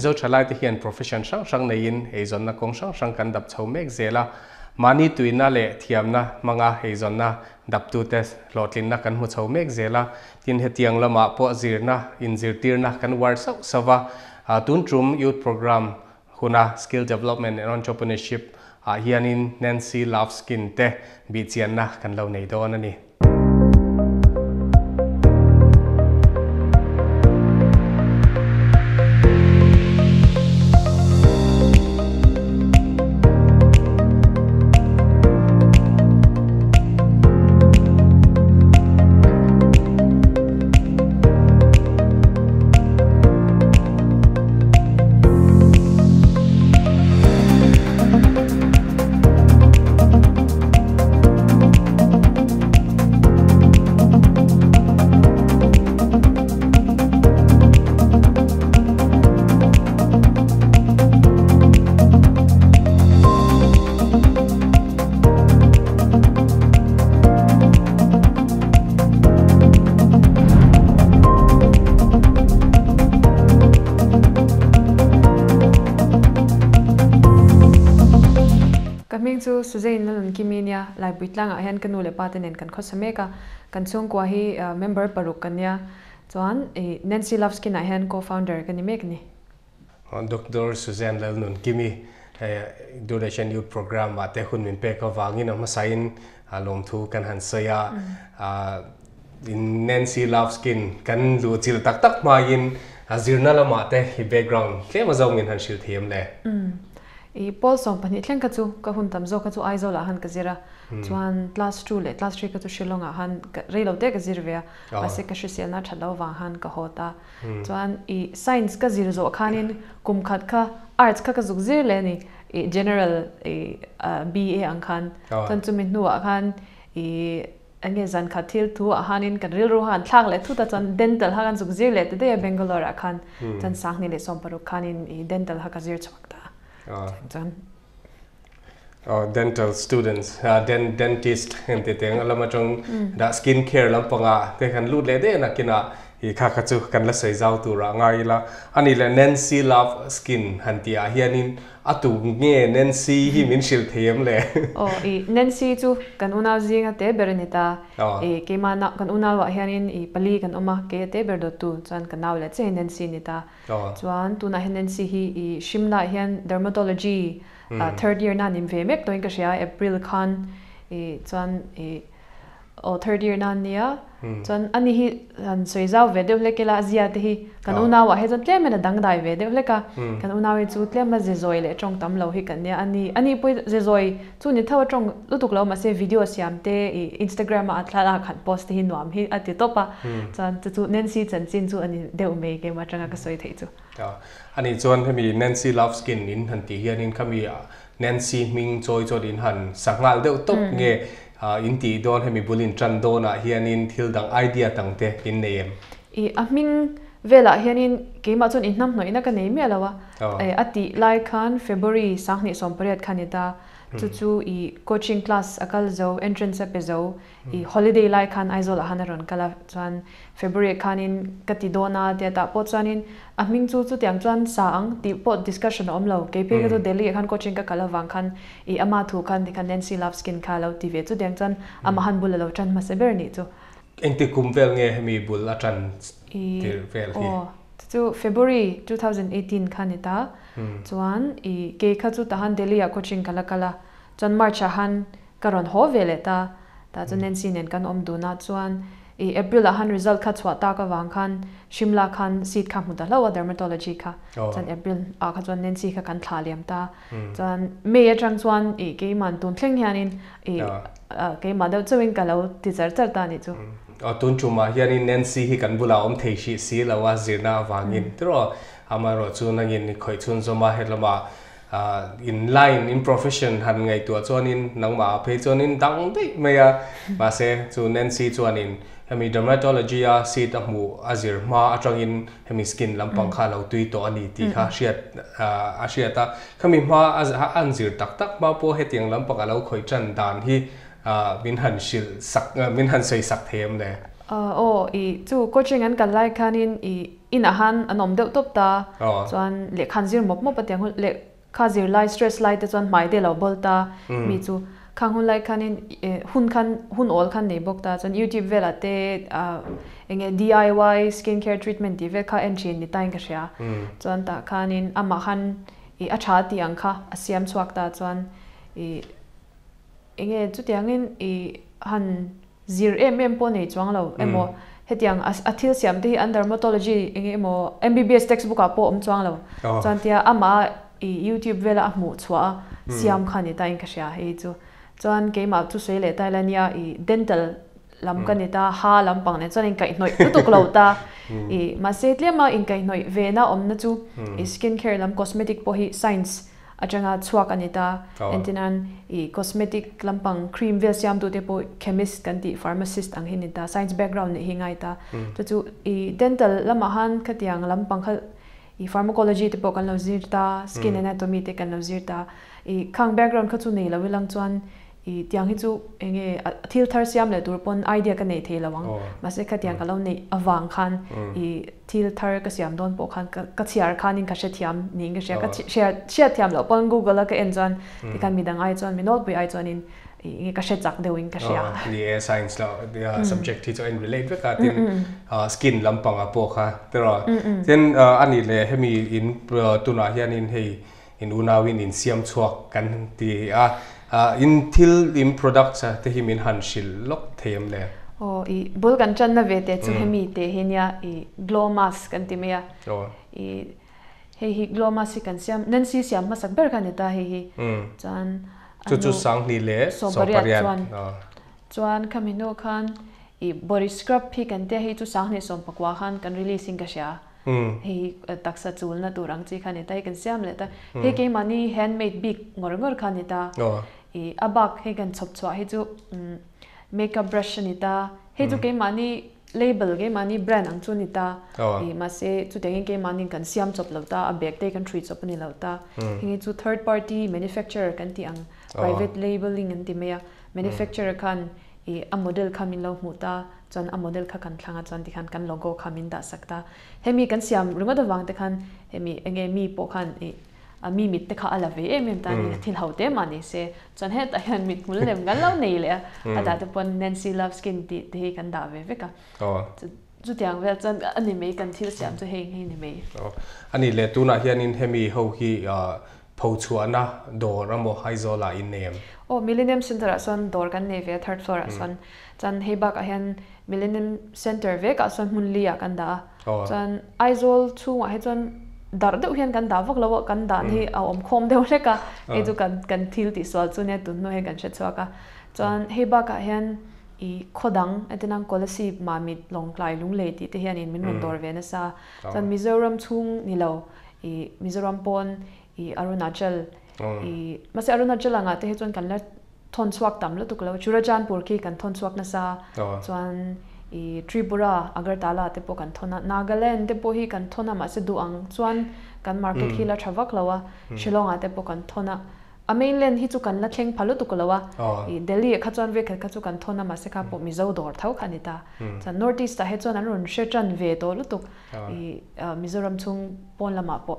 Mizo thalaite hian profession hrang hrang neiin eizawnna kawng hrang hrang kan dap chho mek zel a. Mahni tuina leh thiamna hmanga eizawnna daptute hlawhtlinna kan hmu chho mek zel a. Tin, hetiang lamah pawh zirna, inzirtirna kan uar sauh sauh va. Tun tum Youth Programme huna Skill Development and Entrepreneurship ah hianin Nancy Love Skin te bihchianna kan lo nei dawn a ni. Ka hming chu Suzanne Lalnunkimi nia, Laipui tlangah hian ka nu leh pa te nen kan khawsa mek a, kan chhungkua hi member paruk ka nia, chuan Nancy Loveskin ah hian co-founder ka ni mek a ni. Doctor Suzanne Lalnunkimi Duration Youth Programme ah te hun min pek avangin a hmasain lawmthu kan han sawi a. Nancy Loveskin kan luh chilh tak tak hmain zirna lamah te i background tlem a zawngin han hrilh thiam le. I pawl 12 thleng kha chu ka hun tam zawk kha chu Aizawl ah han ka zir a, chuan class 2 leh class 3 kha chu Shillong ah han rei lo te ka zir ve a, mahse ka hriselna that lo vang han ka haw ta. Chuan i science ka zir zawh khanin kum khat kha arts kha ka zuk zir leh a ni, i general i BA ang khan. Chuan chumi hnuah khan i enge zan khat thil thu ah khanin kan rilru kha kan thlak leh thut a, chuan dental kha kan zuk zir leh ta daih a Bangalore ah khan. Chuan 2016 khanin i dental kha ka zir chhuak ta a. Chuan. Dental students, dentist te teng lam atang dah skin care lampanga te kan lut leh daih a nakinah i kha kha chu kan la sawi zau turah ngai ila. Ani leh Nancy Love Skin han tih ah hianin a tu nge Nancy hi min hrilh thei em le? Aw i Nancy chu kan unau zinga te ber a ni ta. I keimah na kan unau ah hianin i pali kan awm a, kei a te ber dawttu chuan ka nau leh che hi Nancy a ni ta. Chuan tunah hian Nancy hi i Shimla ah hian dermatology third year nan in ve mek tawhin ka hria a, April khan i chuan i aw third year nan nia chuan ani hi han sawi zau ve deuh hlek ila a zia te hi kan unau ah hi chuan tlem in a dangdai ve deuh hlek a, kan unau hi chu tlem a ze zawi leh tawng tam lo hi kan nia, ani ani pawh ze zawi chu ni tho a tawng lutuk lo mahse video siam te i Instagram ah a thlalak han post te hi nuam hi a ti tawp a, chuan chu chu Nancy chanchin chu ani deuh mai keimah atanga ka sawi theih chu. Ani chuan hemi Nancy Love Skin in han tih hianin khami Nancy hming chawi chuan in han sa nghal deuh tawp nge in tih dawn hemi bul in tan dawnah hianin thil dang idea dang te in nei em? I a hming velah hianin keimah chuan in hnamhnawihna ka nei miah lo a, a tih lai khan February 2018 kha ni ta, chu chu i coaching class a kal zo, entrance a pe zo, I holiday lai khan Aizawl ah han a rawn kal a, chuan February khanin ka ti dawn a tia tah pawh chuanin a hming chu chutiang chuan sa ang tih pawh discussion a awm lo. Kei phei kha chu Delhi ah khan coaching ka kal avang khan i ama thu khan tikhan Nancy Love Skin kha a lo ti ve chutiang chuan amah han bul a lo tan hmasa ber nih chu. Engti kum vel nge hemi bul a tan tir vel hi? Aw chu February 2018 kha ni ta. Chuan i kei kha chu tahan Delhi ah coaching ka la kal a, chuan March ah han Ka rawn haw ve leh ta, tah chu Nancy nen kan awm dun a, chuan i April ah khan result kha chhuah tak avang khan Shimla khan seat kha hmu ta hlauh a dermatology kha, chuan April ah kha chuan Nancy kha kan thlah liam ta, chuan May atang chuan i keiman tun thleng hianin i keimah deuh chauhin ka lo ti char char ta a nih chu. Aw tun tumah hianin Nancy hi kan bulah awm thei hrih si lo a zirna avangin tiraw amaherawhchu nangin i khawih chhunzawm a helamah In line, in profession han ngaihtuah chuanin nangmah ah phei chuanin dang daih mai a, mahse chu Nancy chuanin hemi dermatology a seat a hmuh a zir hma atangin hemi skin lampang kha a lo tui tawh a ni tih kha hriat a hriat a, khami hma a an zir tak tak hma pawh hetiang lampang a lo khawih tan dan hi min han hrilh sak min han sawi sak thei em le? Aw i chu coaching an kal lai khanin i inah han an awm deuh tawp ta chuan lehkha an zir mawp mawp a tiang hun lehkha zir lai stress lai te chuan hmai te lo bawl ta mi chu khang hun lai khanin hun khan hun awl khan nei bawk ta chuan youtube velah te eng nge DIY skin care treatment tih vel kha en thin ni tain ka hria chuan tah khanin amah khan i a tha tih ang kha a siam chhuak ta chuan i eng nge chutiangin i han zir em em pawh nei chuang lo emaw hetiang a thil siam te hi an dermatology eng emaw MBBS textbook ah pawh awm chuang lo chuan tia amah i youtube vela a hmuh chhuah a siam kha ni ta in ka hria hei chu chuan keimah chu sawi leh ta ila nia i dental lam ka ni ta ha lampang nen chuan inkaihhnawih lutuk lo ta i mahse tlema inkaihhnawih ve na awmna chu i skin care lam cosmetic pawh hi science atanga chhuak a ni ta. Entirnan, i cosmetic lampang cream vel siamtute pawh chemist kan tih pharmacist ang hi ni ta, science background nih hi ngai ta. Chu chu i dental lamah khan khatiang lampang kha i pharmacology te pawh kan lo zir ta, skin anatomy te kan lo zir ta. I khang background kha chu nei lo ilang chuan I tiang hi chu eng nge a thil thar siam leh tur pawn idea ka nei thei lo ang. Mahse khatiang ka lo neih avang khan i thil thar ka siam dawn pawh khan ka chhiar khanin ka hrethiam niin ka hria. Ka hriat thiam loh pawn Google a ka en chuan tikhan midang ai chuan mi nawlpui ai chuanin eng nge ka hre chak deuhin ka hria. Ni e, science lo subject hi chu a in relate vek a, tin skin lampang ah pawh kha tiraw. Tin a nih leh hemi in tunah hianin hei In unauin in siam chhuak kan ti a, in thil in products a te hi min han hrilh lawk thei em le? Aw, i bul kan tanna ve te chu hemi te hi nia, i glow mask kan ti mai a. I hei hi glow mask hi kan siam, Nancy siam hmasak ber kha ni ta hei hi. Chuan Chu chu Sanghni leh Sawmpariat chuan. Chuan khami hnu khan i body scrub hi kan tia hei chu Sanghni sawmpakua khan kan release in ka hria. Hei taksa chulna tur ang chi kha ni ta, hei kan siam leh ta. Hei keimahni handmade bik ngawr ngawr kha ni ta. I a bak hei kan chhawp chhuah hi chu makeup brush a ni ta. Hei chu keimahni label keimahni brand ang chu a ni ta. I mahse chutiangin keimahni kan siam chawp lo ta, a bag te kan hrui chawp a ni lo ta. Heng hi chu third party manufacturer kan tih ang private labelling an ti mai a. Manufacturer khan i a model kha min lo hmuh ta. Chuan a model kha kan thlang a chuan tikhan kan logo kha min dah sak ta. Hemi kan siam ringawt avang te khan hemi enge mi pawh khan ih a mi mit te kha a la ve em em ta a ni thil ho te mah ni se. Chuan hetah hian mit hmul lem kan lo nei leh a, a dah te pawn Nancy Love Skin tih te hi kan dah ve vek a. Chutiang vel chuan a ni mai kan thil siam chu hei hei ni mai. A nih leh tunah hianin hemi ho hi Pho chhuahna dawr a maw Aizawl ah in nei em? Aw, Millennium Centre ah sawn dawr kan nei ve a, third floor ah sawn. Chuan hei bakah hian Millennium Centre vekah sawn hmun li ah kan dah a. Chuan Aizawl chhungah hi chuan darh deuh hian kan dah vak lo a, kan dan hi a awm khawm deuh hlek a, hei chu kan kan thil tih sual chu nia tun hnu hian kan hre chhuak a. Chuan hei bakah hian i khaw dang entirnan Kolasib, Mamit, Lawngtlai, Lunglei tih te hianin min rawn dawr ve nasa a. Chuan Mizoram chhung ni lo I Mizoram pawn i Arunachal i mahse Arunachal angah te hi chuan kan la thawn chhuak tam lutuk lo Churachandpur khi kan thawn chhuak nasa chuan i Tripura Agartala te pawh kan thawn a Nagaland te pawh hi kan thawn a mahse duh ang chuan kan market hi la tha vak lo a Shillong ah te pawh kan thawn a A mainland hi chu kan la thleng pha lutuk lo a, i Delhi ah kha chuan vekhat kha chu kan thawn a mahse kha pawh Mizo dawr tho kha a ni ta. Chuan North East ah hi chuan an rawn hre tan ve tawh lutuk i Mizoram chhung pawn lamah pawh.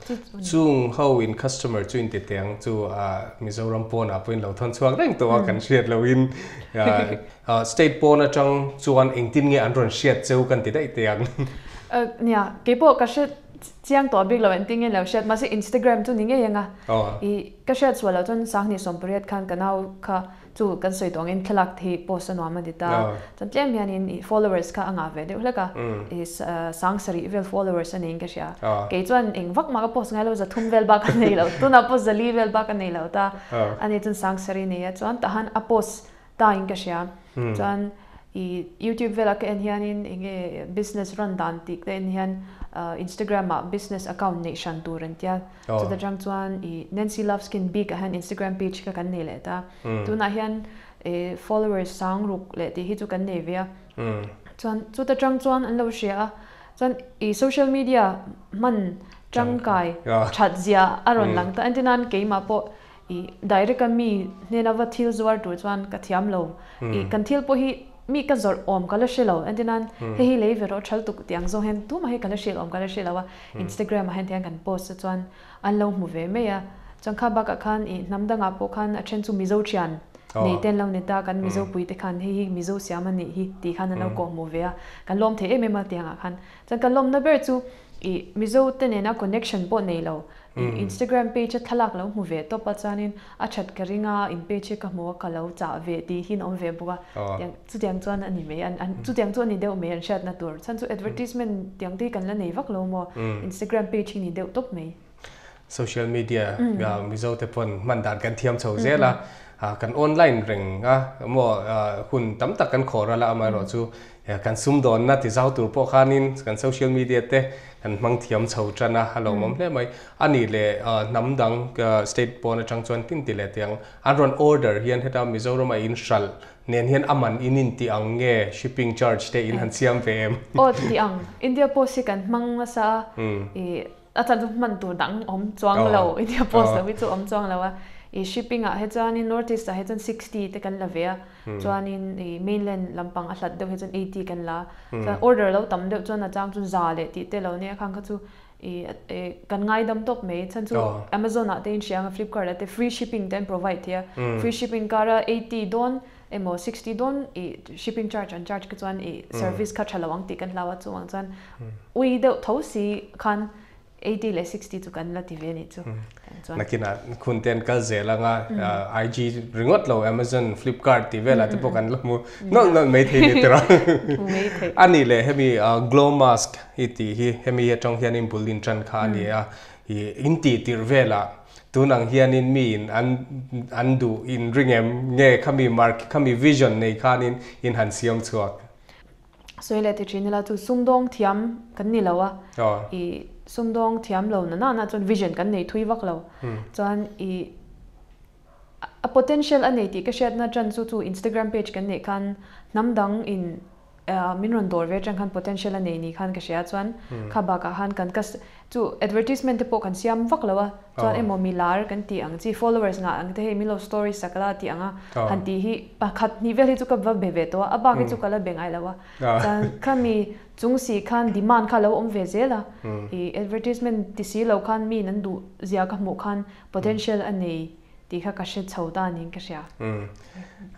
Chu chu a ni. Chung ho in customer chu in ti teh ang chu Mizoram pawnah pawh in lo thawn chhuak reng tawh a kan hriat loh in state pawn atang chuan engtin nge an rawn hriat cheu kan ti daih teh ang. Nia, keipawh ka hre Chiang tawh bik lo engtin nge lo hriat mahse Instagram chu ni ngei anga i ka hriat sual loh chuan Sanghnih Sawmpariat khan ka nau kha chu kan sawi tawh angin thlalak te hi post a nuam a ti ta chuan tlem hianin i followers kha a ngah ve deuh hlek a i sang sarih vel followers a niin ka hria kei chuan eng vak mah ka post ngai lo zathum vel bak a nei lo tunah pawh zali vel bak a nei lo ta ani chuan sang sarih nei a chuan tahan a post ta in ka hria chuan i youtube vela ka en hianin enge business run dan tih ka en hian instagram ah business account neih hran tur an tia chuta tang chuan i Nancy Love Skin bik ah hian instagram page kha kan nei leh ta tunah hian followers sang ruk leh tih hi chu kan nei ve a chuan chuta tang chuan an lo hria a chuan i social media hman tangkai that zia a rawn lang ta entir nan keimah pawh I direct a mi hnena va thil zuar tur chuan ka thiam lo. I kan thil pawh hi Mi ka zawrh awm ka la hre lo, entirnan hei hi lei ve rawh thal tuk tih ang zawng hian tumah hi ka la hrilh awm ka la hre lo a, Instagram ah hian tihian kan post a chuan an lo hmu ve mai a, chuan kha bakah khan ih hnam dangah pawh khan a then chu Mizo thian nei te an lo ni ta, kan Mizo pui te khan hei hi Mizo siam a nih hi tih khan an lo kawh hmuh ve a, kan lawm thei em em a tiangah khan. Chuan kan lawmna ber chu ih Mizo te nena connection pawh nei lo ih Instagram page a thlalak lo hmu ve tawp a chuanin a that ka ring a in page hi ka hmu a ka lo chah ve tih hi an awm ve bawk a tiang chutiang chuan a ni mai an an chutiang chu a ni deuh mai an hriatna tur chhan chu advertisement tiang te hi kan la nei vak lo maw Instagram page hi ni deuh tawp mai. Social media Mizo te pawn hman dan kan thiam chho zel a kan online reng a maw hun tam tak kan khawr a la amaherawhchu Kan sumdawnna ti zau tur pawh khanin kan social media te kan hmang thiam chho tan a, a lawmawm hle mai. A nih leh hnam dang state pawn atang chuan tin ti leh tiang an rawn order hian heta Mizoram a in hralh nen hian a man in in ti ang nge shipping charge te in han siam ve em? Aw ti ang, India Post hi kan hmang nasa a, ih A chan chu hman tur dang awm chuang lo, India Post lo hi chu awm chuang lo a. I shipping ah hi chuanin North East ah hi chuan 60 te kan la ve a, chuanin i mainland lampang a hlat deuh hi chuan 80 kan la a. Chuan order lo tam deuh chuan a chang chu za leh tih te lo nia khang kha chu i kan ngaidam tawp mai. Chhan chu Amazon ah te in hria anga Flipkart ah te free shipping te an provide thei a, free shipping kara 80 dawn emaw 60 dawn i shipping charge an charge kha chuan i service kha tha lo ang tih kan hlau a, chuvang chuan ui deuh tho si khan 80 leh 60 chu kan la ti ve anih chu chuan. Nakinah khun te an kal zel anga IG ringawt lo Amazon, Flipkart tih velah te pawh kan la hmu nawlh nawlh mai thei ni tira. Hmu mai thei. Anih leh hemi glow mask i tih hi hemi atang hianin bul in tan kha a ni a, i in tih tirh velah Tun ang hianin miin an an duh in ring em? Nge khami mark khami vision nei khanin in han siam chhuak? Sawi leh ti thin ila chu sumdawng thiam kan ni lo a, i sumdawng thiam lo na nana chuan vision kan nei thui vak lo. Chuan i a potential a nei tih ka hriatna tan chu chu Instagram page kan neih khan hnam dang in Min rawn dawr ve atang khan potential a nei ni khan ka hria chuan kha bakah khan kan ka chu advertisement te pawh kan siam vak lo a chuan emaw mi lar kan tih ang chi followers ngah ang te hei min lo story sak la tih ang a han tih hi pakhat hnih vel hi chu ka va be ve tawh a a bak hi chu ka la be ngai lo a chuan khami chung si khan demand kha lo awm ve zel a i advertisement ti si lo khan mi an duh zia ka hmuh khan potential a nei Tih kha ka hre chho ta niin ka hria. Umm.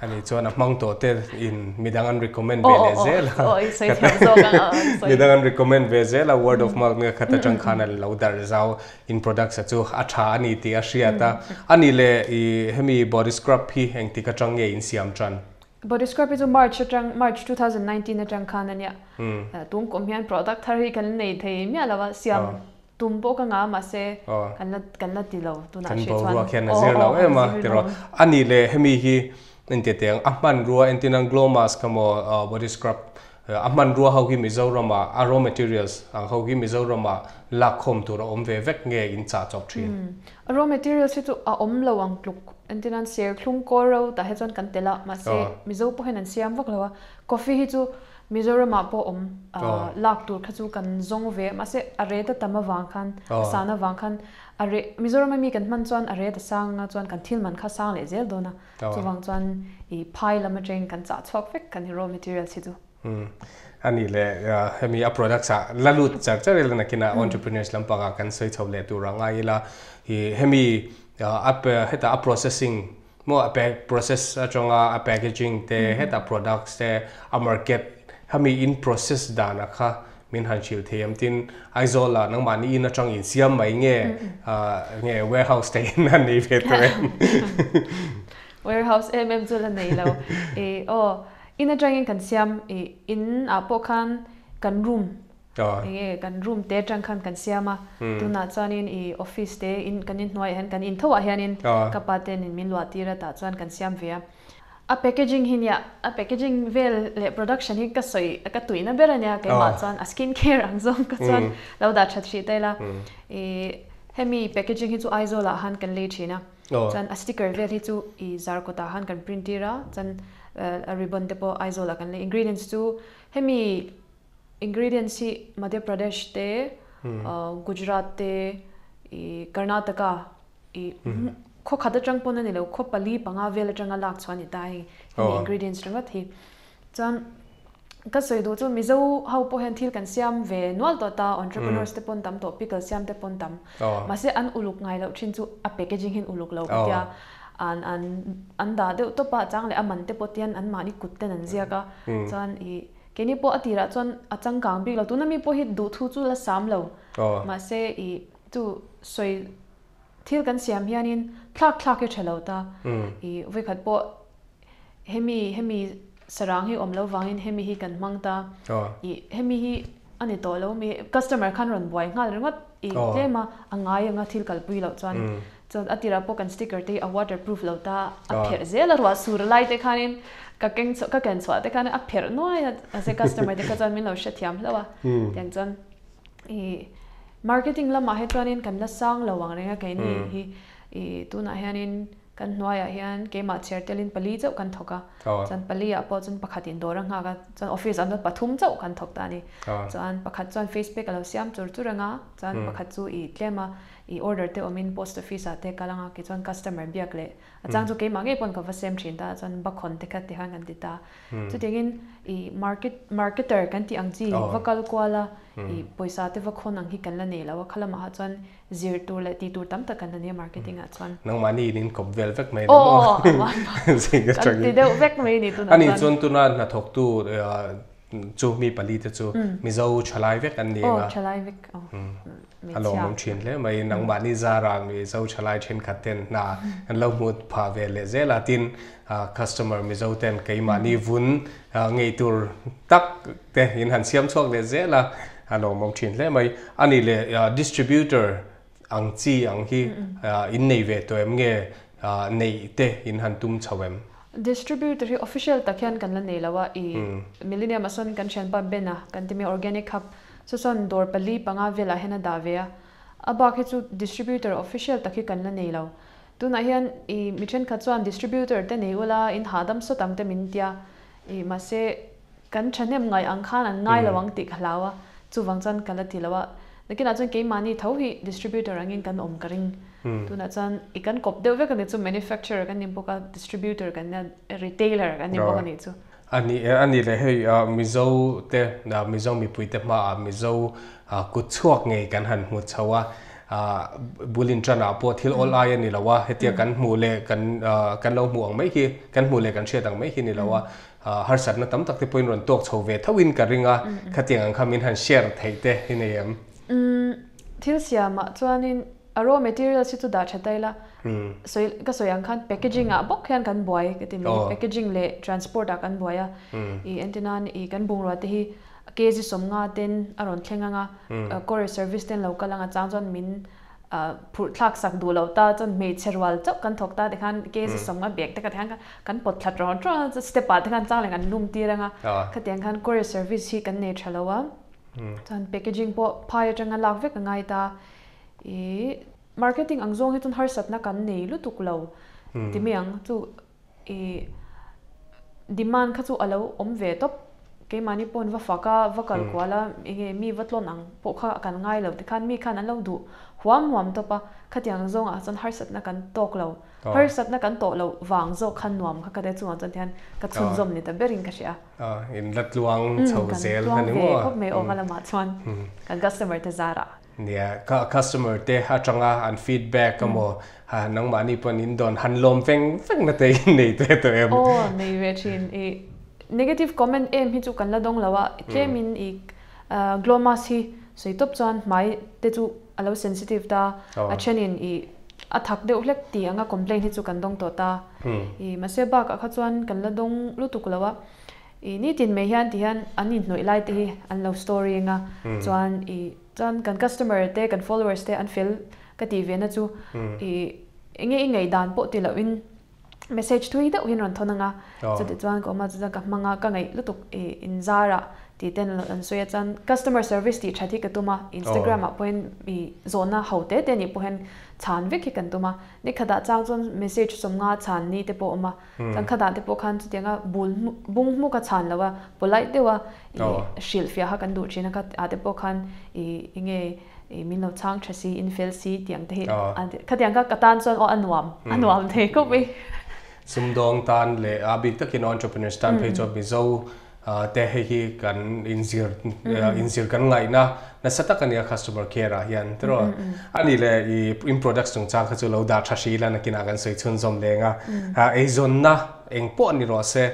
Ani chuan a hmang tawh te in midang an recommend ve leh zel a. Aw i sawi thiam zawk ang a sawi. Midang an recommend ve zel a word of mouth nge khat atang khan an lo darh zau in products a chu a tha a ni tih a hriat a. Ani leh i hemi body scrub hi engtik atang nge in siam tan? Body scrub hi chu March atang March 2019 atang khan ania. Tun kum hian product thar hi kan nei thei miah lo a siam Tum pawh ka ngah mahse kan la kan la ti lo tunah hriat chuan. Kan boruak hian a zir lo em a tiraw. A nih leh hemi hi engtia teh ang a hmanrua entin ang glow mask emaw body scrub a hmanrua ho hi Mizoram ah a raw materials ang ho hi Mizoram ah lak khawm tur a awm ve vek nge in chah chawp thin. A raw materials hi chu a awm lo ang tluk entin an serthlum kawl ro tah hi chuan kan tel a mahse Mizo pawh hian an siam vak lo a coffee hi chu Mizoramah pawh awm lak tur kha chu kan zawng ve mahse a rate a tam avang khan a san avang khan a rate Mizorama mi kan hman chuan a rate a sang anga chuan kan thil man kha sang leh zel dawn a chuvang chuan i phai lam atangin kan chah chhuak vek kan raw materials hi chu. A nih leh hemi a products ah la lut char char ila nakinah entrepreneurs lampangah kan sawi chho leh tur a ngai ila i hemi a hetah a processing Maw a pack process atanga a packaging te heta products te a market hemi in process dan a kha min han hrilh thei em tin Aizawl ah nangmahni in atang in siam mai nge nge warehouse te in a nei ve tur em. Warehouse em em chu la nei lo i aw in atangin kan siam i in ah pawh khan kan room Enge kan room te atang khan kan siam a, tunah chuanin i office te in kan inhnuaiah hian kan intho ah hianin ka pa ten in min luah tir a tah chuan kan siam ve a. A packaging hi nia, a packaging vel leh production hi ka sawi ka tuihna ber a nia keimah chuan a skin care ang zawng ka chuan lo dah that hrih ta ila. I hemi packaging hi chu Aizawl ah han kan lei thin a, chuan a sticker vel hi chu i Zarkawt ah han kan print tir a, chuan a ribbon te pawh Aizawl ah kan lei. Ingredients chu hemi Ingredients hi Madhya Pradesh te, Gujarat te, i Karnataka i khaw khat atang pawn a ni lo, khaw pali panga vel atanga lak chhuah a ni ta hei hemi ingredients ringawt hi. Chuan ka sawi duh chu Mizo ho pawh hian thil kan siam ve nual tawh ta, entrepreneurs te pawn tam tawh, pickle siam te pawn tam. Mahse an uluk ngai loh thin chu a packaging hian uluk lo ka tia. An an an dah deuh tawp a, chang leh a man te pawh tian anmahni kut ten an ziak a. Chuan ih keini pawh a tirah chuan a changkang bik lo, tuna mi pawh hi duhthu chu la sam lo. Mahse ih chu sawi thil kan siam hianin thlak thlak hi tha lo ta. Ih vawikhat pawh Hemi hemi sarang hi awm lo vangin hemi hi kan hmang ta. I hemi hi a ni tawh lo mi customer khan rawn buai nghal ringawt i tlem a a ngai anga thil kalpui loh chuan chuan a tirah pawh kan sticker te hi a waterproof lo ta a pherh zel a ruah sur lai te khanin ka keng chhuah ka ken chhuah te khan a pherh nuai a mahse customer te kha chuan min lo hrethiam hlauh a tiang chuan i marketing lamah hi chuanin kan la sang lo ang reng a keini hi i tunah hianin Kan hnuaiah hian keimah chhiar telin pali chauh kan thawk a, chuan pali ah pawh chuan pakhat in dawr a nghak a, chuan office ah chuan pathum chauh kan thawk ta a ni. Chuan pakhat chuan face pack a lo siam chur chur ang a, chuan pakhat chu i tlem a, i order te awmin post office ah te kal ang a, kei chuan customer biak leh a chang chu keimah ngei pawn ka va sem thin ta a, chuan bakhawn te kha ti khan kan ti ta. Chutiangin i market marketer kan tih ang chi va kal kual a, i pawisa te va khawn ang hi kan la nei lo a, khalamah ha chuan Zir tur leh tih tur tam tak kan la nia marketing ah chuan. Nangmah ni in kawp vel vek mai ni maw? Kan ti deuh vek mai ni tunah chuan. Ani chuan tuna hnathawktu chu mi pali te chu Mizo thalai vek an ni ang a. Aw thalai vek aw. A lawmawm thin hle mai. Nangmah ni zara Mizo thalai thenkhat ten hna an lo hmuh phah ve leh zel a. Tin customer Mizo ten keimahni vun ngei tur tak te in han siam chhuak leh zel a. A lawmawm thin hle mai. A nih leh distributor ang chi ang hi in nei ve tawh em nge neih te in han tum chho em? Distributor hi official tak hian kan la nei lo a, i Millennium ah sawn kan thianpa Ben-a kan ti mai Organic Hub chu sawn dawr pali panga velah hian a dah ve a, a bak hi chu distributor official tak hi kan la nei lo. Tunah hian i mi thenkhat chuan distributor te nei ula in hahdam sawt ang te min tia, i mahse Kan thahnem ngaih ang khan an ngai lo ang tih ka hlau a, chuvang chuan ka la ti lo a. Nakinah chuan keimahni tho hi distributor angin kan awm ka ring. Tunah chuan i kan kawp deuh vek a ni chu, manufacturer kan ni bawk a, distributor kan nia, retailer kan ni bawk a nih chu. A ni e, a ni leh hei Mizo te, Mizo mipui te hmaah Mizo kut chhuak ngei kan han hmu chho a, bul inṭanah pawh thil awl ai a ni lo a, hetia kan hmuh leh kan kan lo hmuh ang mai hi, kan hmuh leh kan hriat ang mai hi ni lo a, Harsatna tam tak te pawhin rawn tawk chho ve tho in ka ring a, khatiang ang kha min han share theih te i nei em? Umm, thil siamah chuanin a raw materials hi chu dah tha ta ila, sawi ka sawi ang khan packaging ah bawk hian kan buai ka ti mai, packaging leh transport ah kan buai a, i entirnan i kan bungrua te hi kg sawmnga ten a rawn thleng ang a, courier service ten lo kal ang a chang chuan min phurh thlak sak duh lo ta chuan hmeichhe rual chauh kan thawk ta tikhan kg sawmnga bag te kha tikhan kan pawt thla tawng tawng a step ah te khan chang leh kan lum tir ang a khatiang khan courier service hi kan nei tha lo a chuan packaging pawh phai atanga lak vek a ngai ta ih marketing ang zawng hi chuan harsatna kan nei lutuk lo ti mai ang chu Ih, demand kha chu a lo awm ve tawp. Keimahni paw'n va fak a, va kal kual a, enge mi va tlawn ang pawh kha kan ngai lo tikhan mi khan an lo duh huam huam tawp a, khatiang zawngah chuan harsatna kan tawk lo. Harsatna kan tawh loh vang zawk khan nuam kha ka te chungah chuan tihian ka chhunzawm ni ta berin ka hria. In la tluang chho zel a ni maw? Kan tluang ve khawp mai aw ka lamah chuan kan customer te zarah. Nia, ka customer te atanga an feedback emaw ha nangmahni pawn in dawn han lawm veng veng na te in nei te tawh em? Aw, nei ve thin. I negative comment em hi chu kan la dawng lo a, tlem in i glow mask hi sawi tawp chuan hmai te chu a lo sensitive ta, a then in i a thak deuh hlek tih anga complaint hi chu kan dawng tawh ta. I mahse bakah kha chuan kan la dawng lutuk lo a, i nitin mai hian ti hian an inhnawih lai te hi an lo story anga chuan i Chuan kan customer te, kan followers te an fel ka tih ve na chu i enge i ngaihdan pawh ti loh in message thui deuh hian rawn thawn ang a, chuti chuan ka awm a, chuan ka hmang a, ka ngaih lutuk i inzar ah tih ten an sawi a, chuan customer service tih that hi ka tum a, Instagram ah pawhin i zawhna ho te te nih pawh hian chhan vek hi kan tum a, nikhatah chang chuan message sawmnga chhan ni te pawh a awm a. Kan kha dan te pawh khan chutianga bul bung hmuk a chhan lo a, polite deuh a i hrilhfiah kha kan duh thin a, kha ah te pawh khan i enge i min lo chhang tha si, in fel si tih ang te hi khatiang kha ka tan chuan aw a nuam, a nuam thei khawp mai. Sumdawng tan leh a bik takin entrepreneurs tan phei chuan Mizo. Te hei hi kan inzir inzir kan ngaihna nasa tak ania customer care ah hian tiraw ani leh i in products chungchang kha chu lo dah tha hrih ila nakinah kan sawi chhunzawm leng a eizawnna eng pawh ni rawh se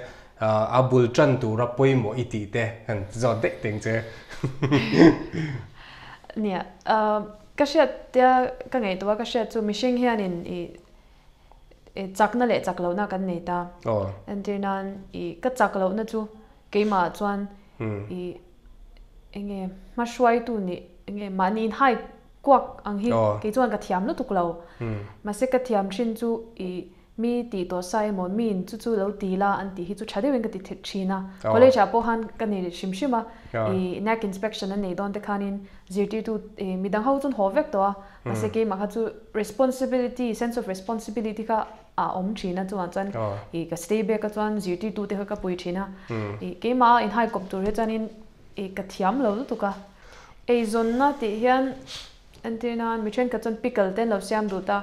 a bul tan tura pawimawh i tih te kan zawt daih teng che. Nia ka hriat tia ka ngaihtuah ka hriat chu mihring hianin i Chakna leh chak lohna kan nei ta. Entir nan i ka chak lohna chu keimah chuan i enge hmahruaitu nih enge mahni inhai kuak ang hi kei chuan ka thiam lutuk lo. Mahse ka thiam thin chu i mi tih tawh sa emaw miin chu chu lo ti la an tih hi chu tha deuhin ka ti thin a. College ah pawh khan ka nei hrim hrim a i NAAC inspection an nei dawn te khanin zirtirtu midang ho chuan haw vek tawh a. Mahse keimah kha chu responsibility, sense of responsibility kha a awm thin a, chuvang chuan ih ka stay back a chuan zirtirtu te kha ka pui thin a. Ih keimah a inhai kawp tur hi chuanin ih ka thiam lo lutuk a. Eizawnna tih hian entir nan mi thenkhat chuan pickle te an lo siam duh ta,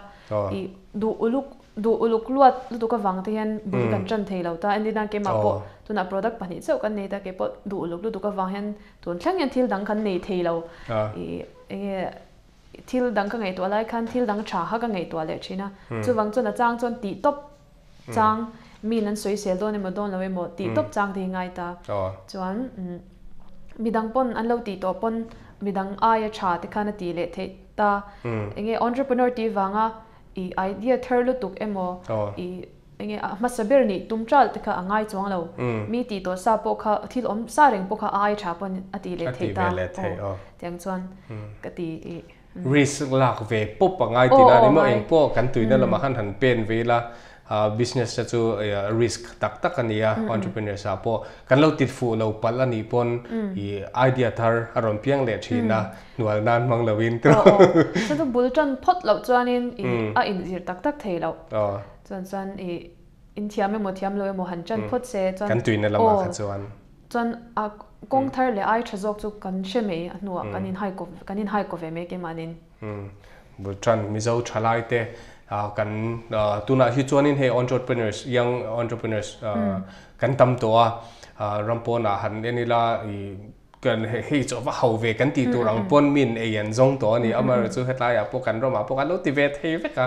ih duh uluk duh uluk luat lutuk avang te hian bul kan tan thei lo ta. Entir nan keimah pawh tunah product pahnih chauh kan nei ta, keipawh duh uluk lutuk avang hian tun thleng hian thil dang kan nei thei lo. Ih enge Thil dang ka ngaihtuah lai khan thil dang tha kha ka ngaihtuah leh thin a. Chuvang chuan a chang chuan tih tawp chang miin an sawisel dawn emaw dawn lo emaw tih tawp chang te hi ngai ta. Chuan midang pawn an lo tih tawh pawn midang aia tha te khan a tih leh theih ta. Enge entrepreneur tih vanga i idea thar lutuk emaw i Enge a hmasa ber nih tum ṭalh te kha a ngai chuang lo. Mi tih tawh sa pawh kha thil awm sa reng pawh kha a ai ṭha pawn a tih leh theih ta. Aw tiang chuan ka ti i. Risk lak ve pawp a ngai tih na ni maw? Eng pawh kan tuina lamah khan han pen ve ila business te chu risk tak tak a ni a, entrepreneurs ah pawh kan lo tit fuh lo palh a nih pawn i idea thar a rawn piang leh thin a, hnual nan hmang lo in. Aw aw chu chu bul tan phawt loh chuanin i a inzir tak tak thei loh. Chuan chuan i in thiam emaw thiam lo emaw han chan phawt se chuan Kan tuina lamah kha chuan. Chuan a kawng thar leh ai tha zawk chu kan hre mai a hnuah kan in hai kaw kan in hai kaw ve mai keimahnin. Bul tan Mizo thalai te kan tunah hi chuanin hei entrepreneurs young entrepreneurs kan tam tawh a ram pawnah han en ila i Kan hei chu va ho ve kan tih tur ang pawn min ei an zawng tawh a ni. Amaherawhchu chu hetlaiah pawh kan ramah pawh kan lo ti ve thei vek a,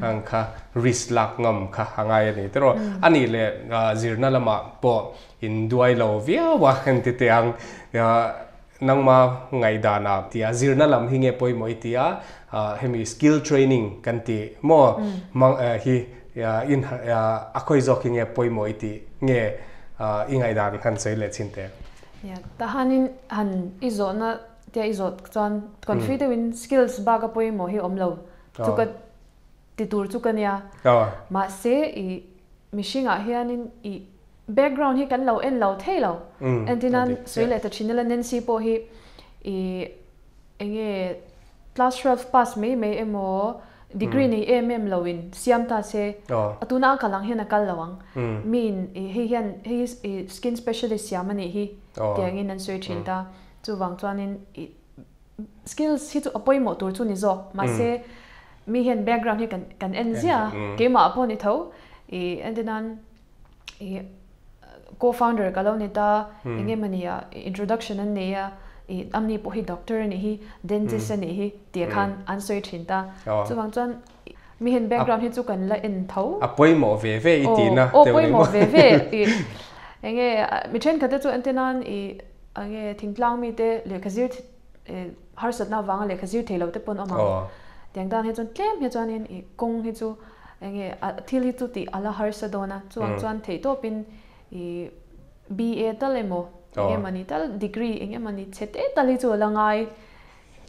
ang kha risk lak ngam kha a ngai a ni tiraw. A nih leh zirna lamah pawh in duai lo viau a heng ti teh ang nangma ngaihdanah tia zirna lam hi nge pawimawh i tia hemi skill training kan tih maw hmang hi in a khawi zawk hi nge pawimawh i tih nge i ngaihdan han sawi leh chin teh. Nia, tahanin han i zawhna tia i zawh chuan confi deuhin skills bak a pawimawh hi awm lo chu ka ti tur chu ka nia. Mahse i mihringah hianin i background hi kan lo en lo thei lo. Entirnan sawi leh ta thin ila Nancy pawh hi i Enge class 12 pass mai mai emaw degree nei em em lo in siam ta se a tuna a kal ang hian a kal lo ang. Mi in hei hian hei hi skin specialist siam a nih hi tiang in an sawi thin ta. Chuvang chuan in skills hi chu a pawimawh tur chu ni zawk mahse mi hian background hi kan en ziah a keimah pawh ni tho i entirnan i co-founder ka lo ni ta eng emaw nia introduction an nei a i amni pawh hi doctor a nih hi dentist a nih hi tih khan an sawi thin ta chuvang chuan mi hian background hi chu kan la en tho a pawimawh ve ve i tihna aw pawimawh ve ve i enge mi thenkhat te chu entir nan i enge thingtlang mite lehkha zir harsatna avanga lehkha zir thei lo te pawn awm ang tiang tan hi chuan tlem hi chuanin i kawng hi chu Enge thil hi chu tih a la harsa dawn a, chuang chuan theih tawpin i BA tal emaw eng emawni tal degree eng emawni chhe te tal hi chu a la ngai.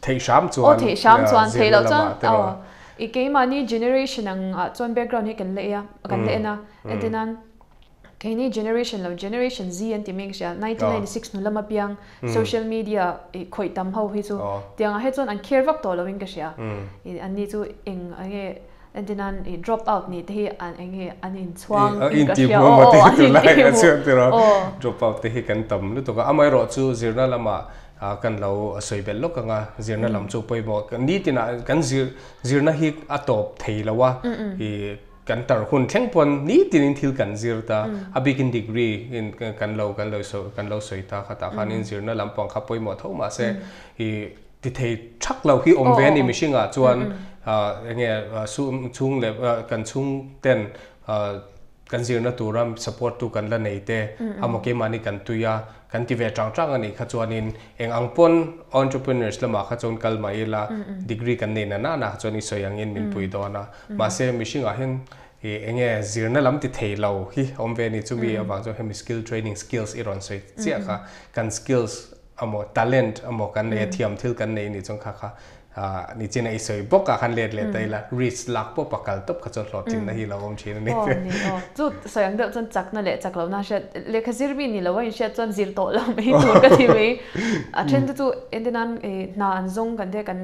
Theih hram chuan. Aw theih hram chuan theih loh chuan aw i keimahni generation ang ah chuan background hi kan la ei a kan la en a entir nan Keini generation lo generation Z an ti mek sia 1996 hnu lama piang social media i khawih tam ho hi chu tiangah he chuan an care vak tawh lo in ka hria i an ni chu eng enge entirnan i drop out ni te hi an enge an inchhuang in ka hria aw aw an inti hmu aw drop out te hi kan tam lutuk a amaherawh chu zirna lamah kan lo sawi belh lawk anga zirna lam chu pawimawh nitin ah kan zir zirna hi a tawp thei lo a i. Kan tar hun thleng pawn nitin in thil kan zir ta, a bikin degree in kan lo kan lo so kan lo soi ta kha ta khanin zirna lampang kha pawimawh tho ma se i ti thei thak lo hi awm ve ni mihringa chuan enge su chung le kan chung ten kan zirna turam support tu kan la nei te amo ke mani kan tuya kan ti ve tang tang ani kha chuanin eng ang pon entrepreneurs lama kha chon kal mai la degree kan nei na na na chuan i soyangin min pui dona ma se mihringa hen e enge zirna lam ti thei lo hi awm ve ni chumi awang chu hemi skill training skills i ron soi chia kha kan skills amo talent amo kan nei thiam thil kan nei ni chong kha kha ni china i soi boka khan let le tai la reach lak po pakal top kha chon hlot chin na hi lo om chin ni o ni o chu soyang deuh chon chak na le chak lo na she le kha zir mi ni lo in she chon zir to lo mai tur ka thi mai a then chu endinan na an zong kan te kan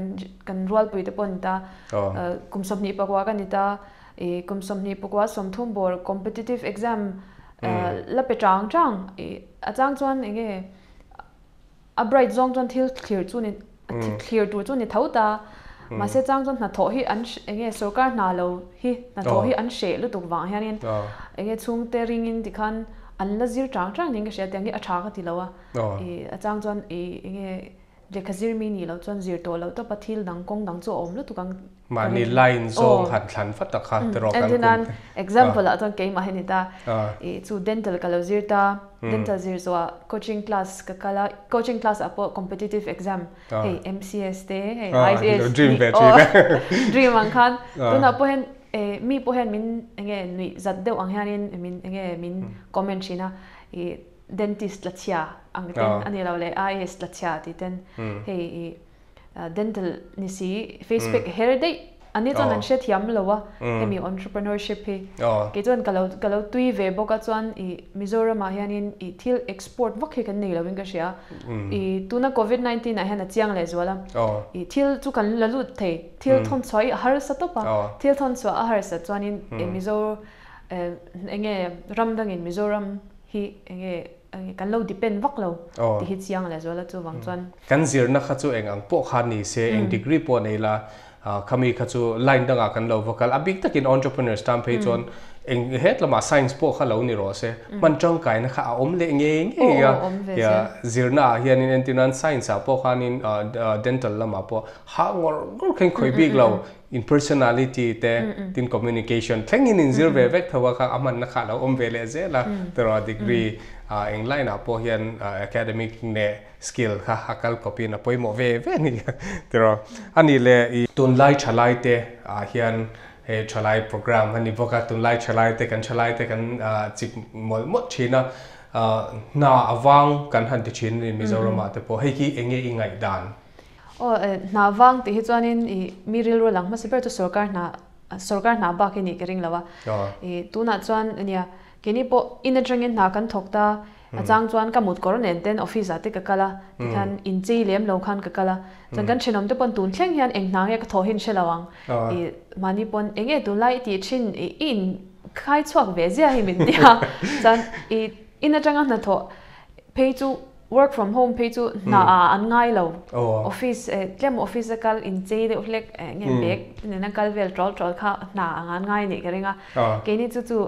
kan rual pui te pon ta kum som ni pakwa kan ni ta e kum som ni pakwa som thum bor competitive exam la pe chang chang e achang chuan enge a bright zong chuan thil clear chu ni clear tu chu ni tho ta ma se chang chuan na tho hi an enge sarkar na lo hi na tho hi an she lu tuk wang hianin enge chung te ring in tikhan an la zir chang chang ning ka she tiang hi a tha ka ti lo a e achang chuan e enge lekhazir mi ni lo chuan zir to lo to pathil dang kong dang chu om lu tukang ma ni line zong han thlan fat ta kha te ro kan kum example a chuan keima heni ta e chu dental ka lo zir ta dental zir zo coaching class ka kala coaching class apo competitive exam hey MCS te hey ICS dream ve chi dream ang khan tuna po hen mi po hen min enge nui zat deuh ang hianin min enge min comment thina e dentist la chia ang ten ani lo le IAS la chia ti ten hey dental ni si Facebook hair day ani chuan an hre thiam lowa hemi entrepreneurship hi ke chuan kalo kalo tui ve boka chuan i Mizoram ah hianin i thil export vak hi kan nei lovin ka hria i tuna COVID-19 ah hian a chiang leh zuala i thil chu kan la lut thei thil thon chhuah i a har sa tawp a thil thon chhuah a har sa chuanin Mizo enge ram dangin Mizoram hi enge kan lo depend vak lo ti hi chiang leh zuala chu wang chuan kan zirna kha chu eng ang pawh kha ni se eng degree pawh nei la khami kha chu line danga kan lo vocal a big takin entrepreneurs tam phei chuan eng het lama science pawh kha lo ni ro se man tangkai na kha a awm le nge nge ya ya zirna hianin entinan science a pawh khanin dental lama pawh ha ngor ngor khen khoi bik lo in personality te tin communication thlengin in zir ve vek thawa kha aman na kha lo awm ve le zela tero degree eng line a pawh hian academic ne skill kha hakal copy na poimo ve ve ni tero ani le i tun lai thalai te hian he thalai program ani boka tun lai thalai te kan thalai te kan chik mol mot thina na awang kan han ti thin ni Mizoram te po hei ki enge i ngai dan o na wang ti hi chuanin i mi ril ro lang ma se ber chu sarkar na ba ki ni ke ring lawa i tuna chuan ania kini po in atangin na kan thok ta achang chuan ka mut kor nen ten office ate ka kala tikhan in chei lem lo khan ka kala chuan kan thenom te pon tun thleng hian eng hna nge ka tho hin shelawang i mani pon enge tu lai ti thin i in khai chuak ve zia hi min tia chuan i in atanga na tho phei chu work from home phei chu na an ngai lo office tlem office kal in chei de hlek nge bek ne na kal vel trol trol kha na angan ngai ni ka ringa ke ni chu chu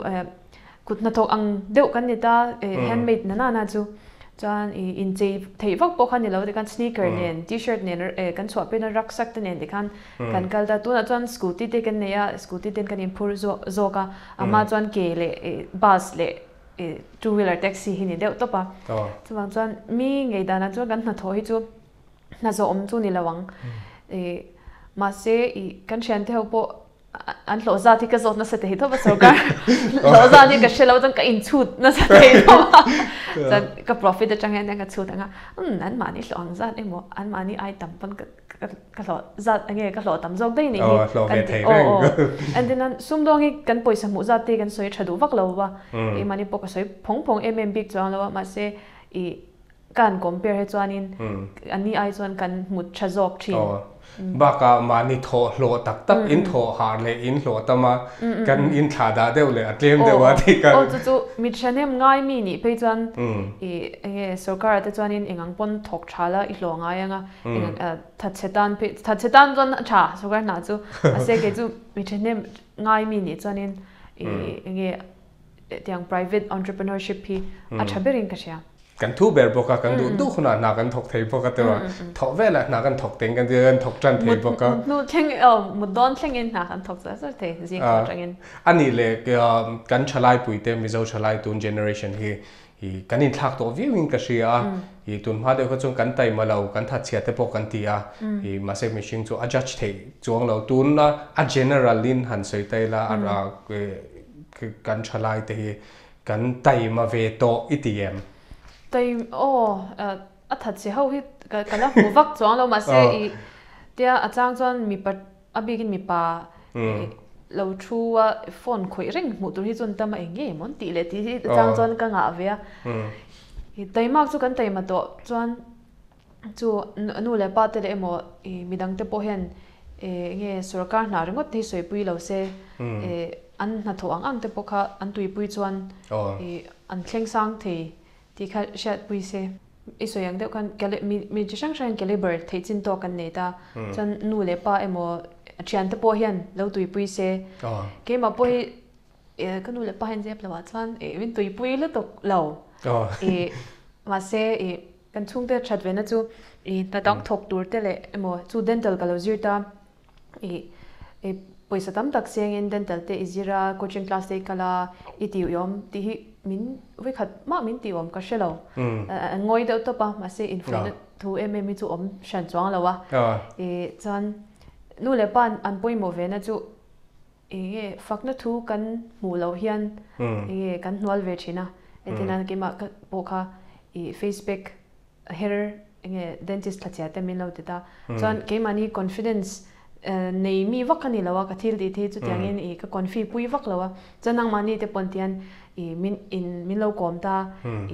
kut na thok ang deuh kan ni ta handmade na na na chu chuan i in chei thei vak pawh khan ni lo te kan sneaker nen t-shirt nen kan chhuah pe na rucksack te nen te khan kan kal ta tuna chuan scooty te kan nei a scooty ten kan in phur zawk a ama chuan ke le bus le two wheeler taxi hi ni deuh tawp a chuwang chuan mi ngei dana chuan kan hna thaw hi chu hna zawh awm chu ni lo ang ma se i kan thian te ho pawh an lo za thi ka zot na se te hi to ba sarkar lo za ni ka shelo tang ka in chut na se te to chan ka profit atang hian ka chut anga an mani lo ang zat emo an mani ai tam pan ka ka lo zat ange ka lo tam zok dei ni hi kan ti o and then an sum dong hi kan poisa mu za te kan soi thadu vak lo wa e mani po ka soi phong phong mm big chuang lo ma se i kan compare he chuanin ani ai chuan kan mut tha zok thin baka mani tho hlo tak tak in tho har le in hlo tama kan in thla da deuh le atlem deuh a ti kan o chu chu mi chanem ngai mi ni pe chuan i enge sarkar te chuan in engang pon thok thala i hlo ngai anga eng tha chetan pe tha chetan chuan tha sarkar na chu ase ke chu mi chanem ngai mi ni chuan in Enge tiang private entrepreneurship hi a tha berin ka hria. Kan thu ber bawk a, kan duh duh hunah hna kan thawk thei bawk a tiraw? Thawh velah hna kan thawk teng kan kan thawk tan thei bawk a. Mut hnu thleng aw mut dawn thlengin hna kan thawk zar zar thei zing thawh atangin. A nih leh kan thalai puite Mizo thalai tun generation hi i kan inthlak tawh viau in ka hria a, i tun hma deuh kha chuan kan taima lo, kan thatchhia te pawh kan ti a, i mahse mihring chu a judge theih chuang lo, tuna a general in han sawi ta ila a kan thalai te hi kan taima ve tawh i ti em? Taim aw a thatchhe ho hi ka la hmu vak chuang lo mahse i tia a chang chuan mipa A bikin mipa lo thu a phone khawih reng hmuh tur hi chuan tam a eng ngei maw an tih leh tih hi chang chuan ka ngah ve a. Taimak chu kan taima tawh chuan chu nu leh pa te leh emaw midang te pawh hian enge sorkar hna ringawt te hi sawipui lo se an hnathawh ang ang te pawh kha an tuipui chuan an thleng sang thei tih kha hriatpui se. I sawi ang deuh khan mi mi chi hrang hrangin caliber theih chin tawk kan nei ta. Chuan nu leh pa emaw thiante pawh hian lo tuipui se. Keimah pawh hi ka nu leh pa hian zep lo ah chuan min tuipui lutuk lo. Mahse kan chhungte that ve na chu hna dang thawk tur te leh emaw chu dental ka lo zir ta. Pawisa tam tak sengin dental te i zir a, coaching class te i kal a, i tih awm tih hi min vawikhat mah min tih awm ka hre lo. An ngawi deuh tawp a, mahse infuihna thu em em hi chu awm hran chuang lo a. Chuan nu leh pa an pawimawh ve na chu enge fakna thu kan hmuh loh hian enge kan hnual ve thin a. Entirnan keimah pawh kha i face pack her enge dentist thlachhia te min lo ti ta. Chuan keimahni confidence nei mi vak ka ni lo a, ka thil tih te hi chutiangin i ka confi pui vak lo a. Chuan nangmahni te pawn tian i min in min lo kawm ta,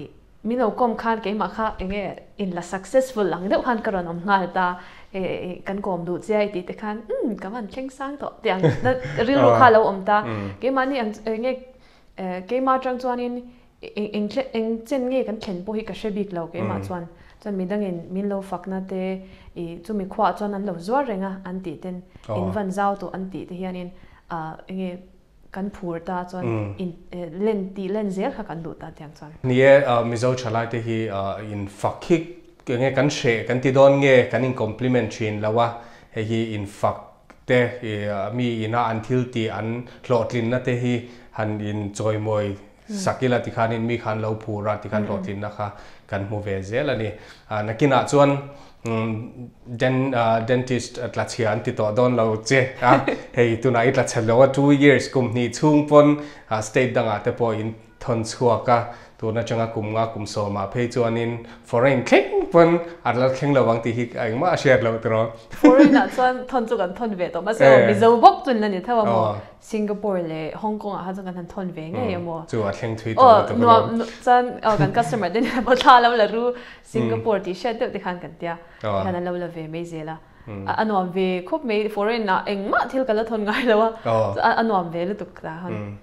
i min lo kawm khan keimah kha enge in la successful ang deuh khan ka rawn awm nghal ta, e kan kawm duh che a i tih te khan umm ka van thleng sang tawh tiang rilru kha a lo awm ta. Keimahni ang enge keimah atang chuanin Eng eng chen nge kan thlen pawh hi ka hre bik lo keimah chuan. Chuan midangin min lo fakna te i chumi khuaah chuan an lo zuar reng a an tih ten in van zau tawh an tih te hianin ah enge kan phur ta chuan in len tih len zel kha kan duh ta tiang chuan. Ni e, Mizo thalai te hi in fak hi enge kan hreh kan ti dawn nge kan in compliment thin lo a, hei hi in fak te i mi ina an thil tih an hlawhtlinna te hi han in chawimawi Sakila tikhanin mi khan lo phur a tikhan hlawhtlinna kha kan hmu ve zel a ni. Nakinah chuan dentist tlachhia an ti tawh dawn lo che a, hei tunah i tlachhe lo a, 2 years kum hnih chhung pawn state dangah te pawh in thawn chhuak a, tun atanga kum nga kum sawmah phei chuanin foreign thleng pawn a la thleng lo ang tih hi engmah a hriat loh tiraw. Foreign ah chuan thawn chu kan thawn ve tawh mahse aw Mizo bawk chu an la ni tho a maw. Singapore leh Hong Kong ah kha chuan kan han thawn ve ngei a maw? Chu a thleng thui tawh lutuk alawm. Aw nuam chuan aw kan customer te nen pawh thla lo la ru Singapore tih hriat deuh te khan kan tia tikhan an lo la ve mai zel a. A nuam ve khawp mai foreign ah engmah thil ka la thawn ngai lo a a nuam ve lutuk ta khan.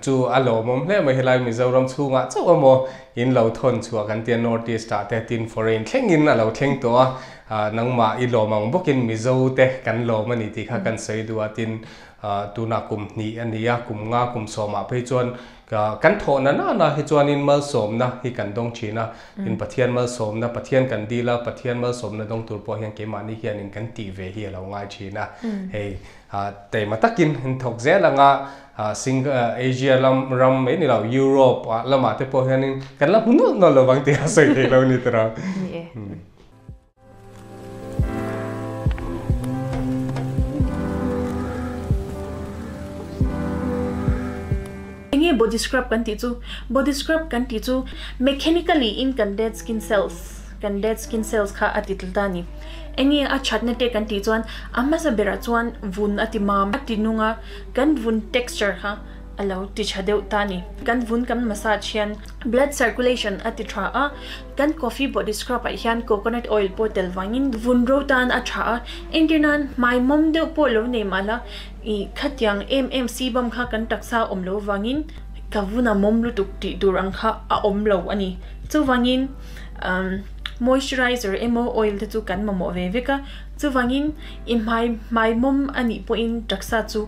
Chu a lawmawm hle mai helai Mizoram chhungah chauh a maw in lo thawn chhuah kan tia North East ah te tin foreign thlengin a lo thleng tawh a nangmah i lawm ang bawkin Mizo te kan lawm a ni tih kha kan sawi duh a tin tunah kum hnih a ni a kum nga kum sawmah phei chuan kan thawhna nana hi chuanin malsawmna hi kan dawng thin a tin Pathian malsawmna Pathian kan dil a Pathian malsawmna dawng tur pawh hian keimahni hianin kan tih ve hi a lo ngai thin a hei Taima takin an thawk zel ang a, Sing Asia lam ram mai ni lo Europe ah lamah te pawh hianin kan la hmu nawlh nawlh lovang tih a sawi theih lo ni tawh a. Ni e. Enge body scrub kan tih chu? Body scrub kan tih chu mechanically in kan dead skin cells, kan dead skin cells kha a ti tel ta a ni. Enge a thatna te kan tih chuan a hmasa berah chuan vun a ti mam a ti nung a, kan vun texture kha a lo ti tha deuh ta a ni. Kan vun kan massage hian blood circulation a ti tha a, kan coffee body scrub ah hian coconut oil pawh tel vangin vun ro tan a tha a, entir nan hmai mawm deuh pawh lo nei mah la ih khatiang em em sebum kha kan taksa awm lo vangin ka vun a mawm lutuk tih tur ang kha a awm lo a ni. Chuvangin umm moisturizer emaw oil te chu kan mamawh ve vek a, chuvangin i hmai hmai mawm a nih pawhin taksa chu